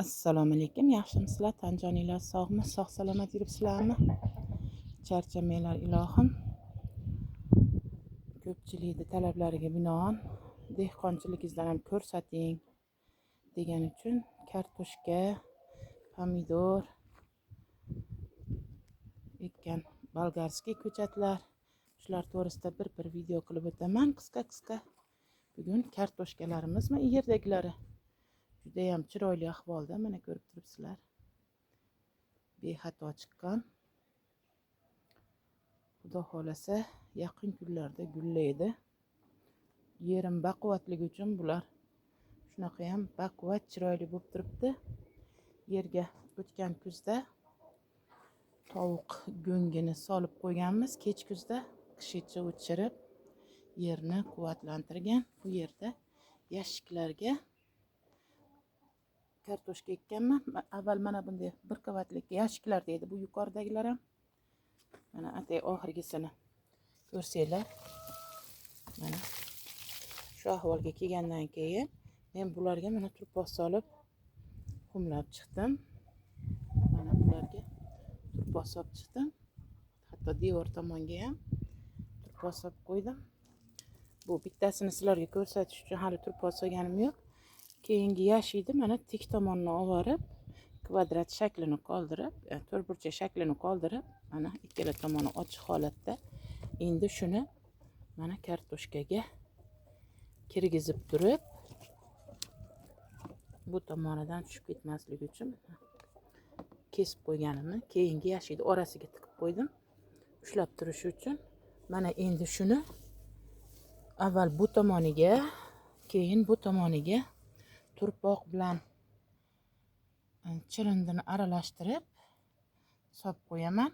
Assalomu alaykum, yaxshimisizlar? Tan joninglar sog'mi? Sog' salomat yuribsizlarmi? Charchamanglar ilohim. Ko'pchilikni talablariga binoan dehqonchiligingizdan ham ko'rsating degan uchun kartoshka, pomidor ekkan bolgarskiy ko'chatlar, shular to'g'risida bir-bir video qilib o'taman qisqa-qisqa. Bugun kartoshkalarimizmi yerdagilari judayam chiroyli ahvolda, mana ko'rib turibsizlar. Bexato chiqqan. Xudo xolasa yaqin kunlarda gullaydi. Yerim baquvvatligi uchun bular shunaqa ham baquvvat chiroyli bo'lib turibdi. Yerga o'tgan kuzda tovuq go'ngini solib qo'yganmiz. Kech kuzda qishicha o'chirib yerni quvvatlantirgan. Bu yerda yashiklarga kartoshka ekkanman. Avval mana bunday bir qavatli yashiklar deydi bu yuqoridagilar ham. Mana atay oxirgisini ko'rsanglar. Mana shu ahvolga kelgandan keyin men bularga mana turpoq solib xumlab chiqdim. Mana bularga turpoq solib chiqdim. Hatto devor tomonga ham turpoq solib qo'ydim. Bu bittasini sizlarga ko'rsatish uchun hali turpoq solganim yo'q. Keyingi yashiydi mana tik tomonni olib kvadrat shaklini qoldirib, to'rtburchak shaklini qoldirib, mana ikkala tomoni ochiq holatda. Endi shuni mana kartoshkaga kirgizib turib, bu tomonidan tushib ketmasligi uchun kesib qo'yganimni keyingi yashiydi orasiga tiqib qo'ydim, ushlab turishi uchun. Mana endi shuni avval bu tomoniga, keyin bu tomoniga turpoq bilan chirindini aralashtirib solib qo'yaman.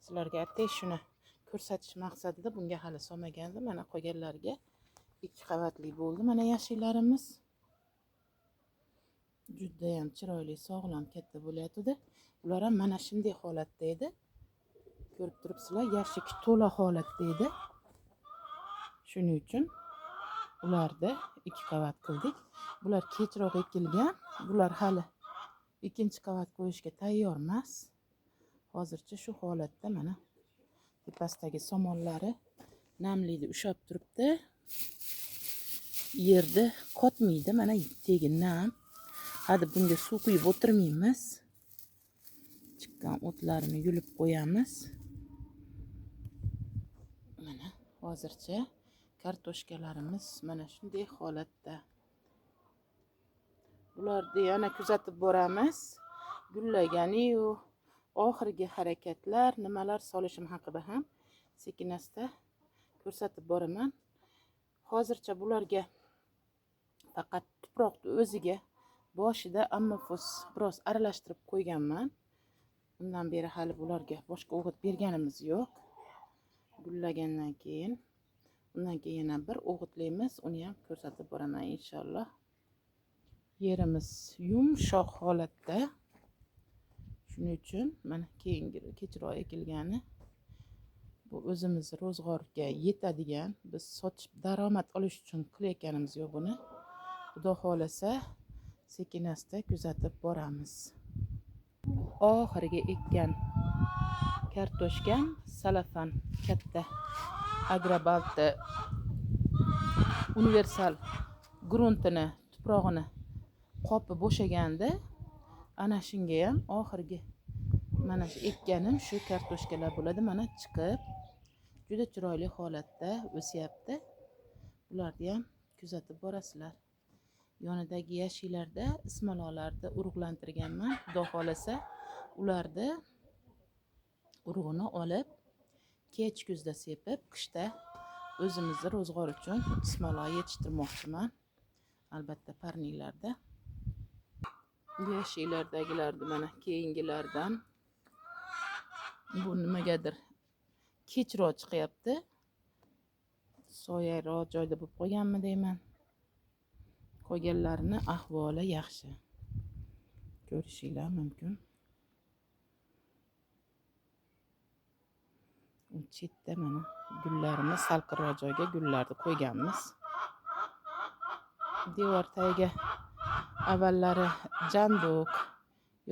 Sizlarga atay shuni ko'rsatish maqsadida bunga hali solmagandim. Mana qolganlarga 2 qavatli bo'ldi. Mana yashillarimiz juda ham chiroyli, sog'lom, katta bo'layotdi. Ular ham mana shunday holatda edi. Ko'rib turibsizlar, yashik to'la holatda edi. Shuning uchun ularda 2 qavat qildik. Bular kechroq ekilgan. Bular hali 2-chi qavat qo'yishga tayyor emas. Hozircha shu holatda mana tepasidagi somonlari namlikni ushlab turibdi. Yerda qotmaydi, mana tegi nam. Hadi bunga suv quyib o'tirmaymiz. Chiqqan o'tlarini yulib qo'yamiz. Mana hozircha kartoshkalarimiz mana shunday holatda. Bularni yana kuzatib boramiz. Gullagani-yu oxirgi harakatlar, nimalar solishim haqida ham sekin-asta ko'rsatib boraman. Hozircha bularga faqat tuproqni o'ziga boshida ammofos biroz aralashtirib qo'yganman. Undan beri hali bularga boshqa o'g'it berganimiz yo'q. Gullagandan keyin, undan keyin yana bir o'g'itlaymiz, uni ham ko'rsatib boraman inshaalloh. Yerimiz yumshoq holatda. Shuning uchun mana keyingi kechroq ekilgani bu o'zimiz ro'zg'orga yetadigan, biz sotib daromad olish uchun qilayotganimiz yo'q buni. Xudo xolasa sekin-asta kuzatib boramiz. Oxirgi ekkan kartoshkam salafan katta Agrobaltda universal gruntini, tuprog'ini qopi bo'shaganda ana shunga ham oxirgi mana shu ekkanim shu kartoshkalar bo'ladi. Mana chiqib juda chiroyli holatda o'syapti. Bularni ham kuzatib borasizlar. Yonidagi yashillarda ismalolarni urug'lantirganman. Xudo xolasa ularni urug'ini olib kech kuzda sepib, qishda o'zimizni ro'zg'or uchun ismalo yetishtirmoqchiman. Albatta parniklarda. Yashillardagilarni mana keyingilardan bu nimagadir kechroq chiqyapti. Soyaroq joyda bo'lib qolganmi deyman. Qolganlarini ahvoli yaxshi. Ko'rishinglar mumkin. U chetda mana gullarimiz salqinroq joyga gullarni qo'yganmiz. Devor tagiga Avvallari janduk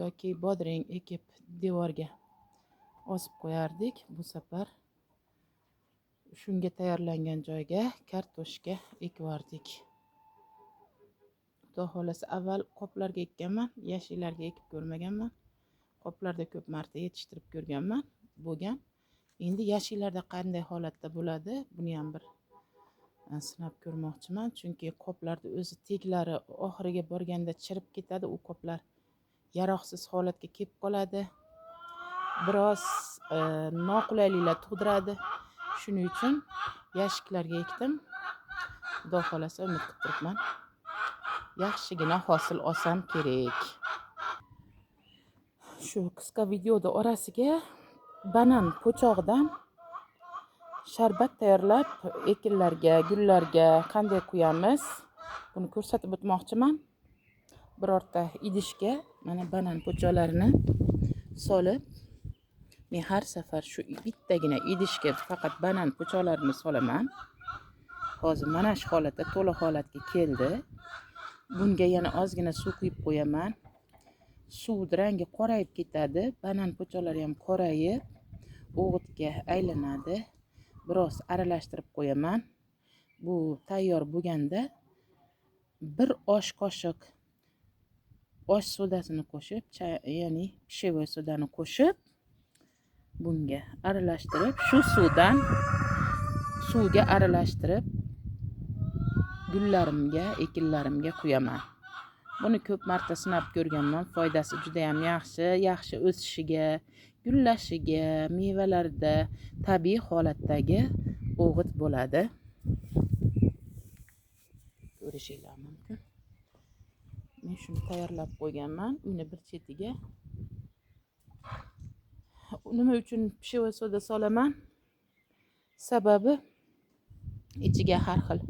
yoki bodring ekib devorga osib qo'yardik. Bu safar shunga tayyorlangan joyga kartoshka ekvardik. Xudo xohlasa avval qoplarga ekkanman, yashillarga ekib ko'rmaganman. Qoplarda ko'p marta yetishtirib ko'rganman, bo'lgan. Endi yashillarda qanday holatda bo'ladi, buni ham bir sinab ko'rmoqchiman. Chunki qoplarda o'zi teglari oxiriga borganda chirib ketadi, u qoplar yaroqsiz holatga kelib qoladi. Biroz noqulayliklar tug'diradi. Shuning uchun yashiklarga ekdim. Xudo xohlasa umid qilib turibman. Yaxshigina hosil olsam kerak. Shu qisqa videoda orasiga banan po'chog'idan sharbat tayyorlab ekinlarga, gullarga qanday quyamiz, buni ko'rsatib o'tmoqchiman. Birorta idishga mana banan po'choqlarini solib, men har safar shu bittagina idishga faqat banan po'choqlarini solaman. Hozir mana shu holatda, to'la holatga keldi. Bunga yana ozgina suv quyib qo'yaman. Suv rangi qorayib ketadi, banan po'choqlari ham qorayib o'g'itga aylanadi. Biroz aralashtirib qo'yaman. Bu tayyor bo'lganda bir osh qoshiq osh sodasini qo'shib, ya'ni pishevой sodani qo'shib, bunga aralashtirib, shu suvdan suvga aralashtirib gullarimga, ekinlarimga quyaman. Buni ko'p marta sinab ko'rganman. Foydasi juda ham yaxshi, yaxshi o'sishiga, gullashiga, mevalarda tabiiy holatdagi o'g'it bo'ladi. Ko'rishinglar mumkin. Men shuni tayyorlab qo'yganman uyni bir chetiga. Nima uchun pishevой soda solaman? Sababi ichiga har xil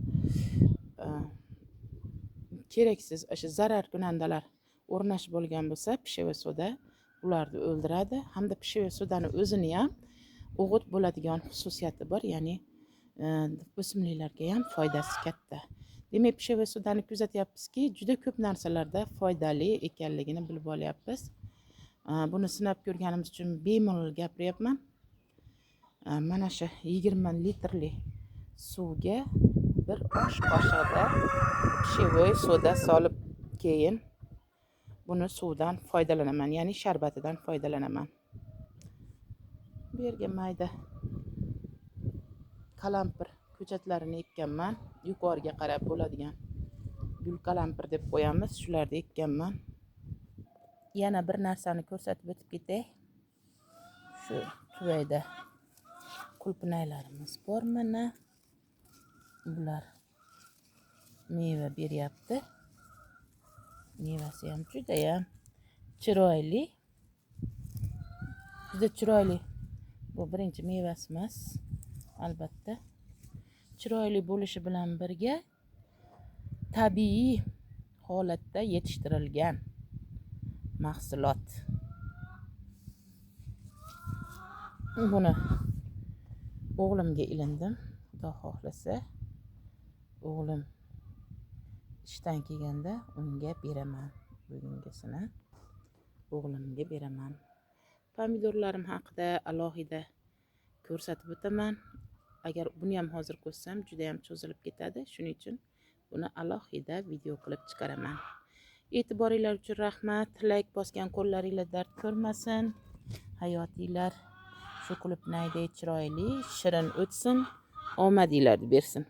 keraksiz o'sha zarar kunandalar o'rnashib bo'lgan bo'lsa, pishevой soda ularni o'ldiradi. Hamda pishevой sodani o'zini ham o'g'it bo'ladigan xususiyati bor, ya'ni o'simliklarga ham foydasi katta. Demak, pishevой sodani kuzatyapmizki, juda ko'p narsalarda foydali ekanligini bilib olyapmiz. Buni sinab ko'rganimiz uchun bemalol gapiryapman. Mana shu 20 litrli suvga bir osh qoshig'ida pishevой soda solib, keyin buni suvdan foydalanaman, ya'ni sharbatidan foydalanaman. Bu yerga mayda qalampir ko'chatlarini ekkanman. Yuqoriga qarab bo'ladigan gul qalampir deb qo'yamiz, shularni ekkanman. Yana bir narsani ko'rsatib o'tib ketay. Shu tuvayda qulpinaylarimiz bor mana. Bular meva beryapti. Mevasi ham judayam chiroyli. Juda chiroyli. Bu birinchi mevasi emas, albatta. Chiroyli bo'lishi bilan birga tabiiy holatda yetishtirilgan mahsulot. Buni o'g'limga ilindim. Xudo xohlasa o'g'lim ishdan kelganda unga beraman. Bugungisini o'g'limga beraman. Pomidorlarim haqida alohida ko'rsatib o'taman. Agar buni ham hozir qo'shsam juda ham cho'zilib ketadi. Shuning uchun buni alohida video qilib chiqaraman. E'tiboringlar uchun rahmat. Like bosgan qo'llaringlar dard ko'rmasin. Hayotinglar shu qulupnayday chiroyli, shirin o'tsin. Omadinglarni bersin.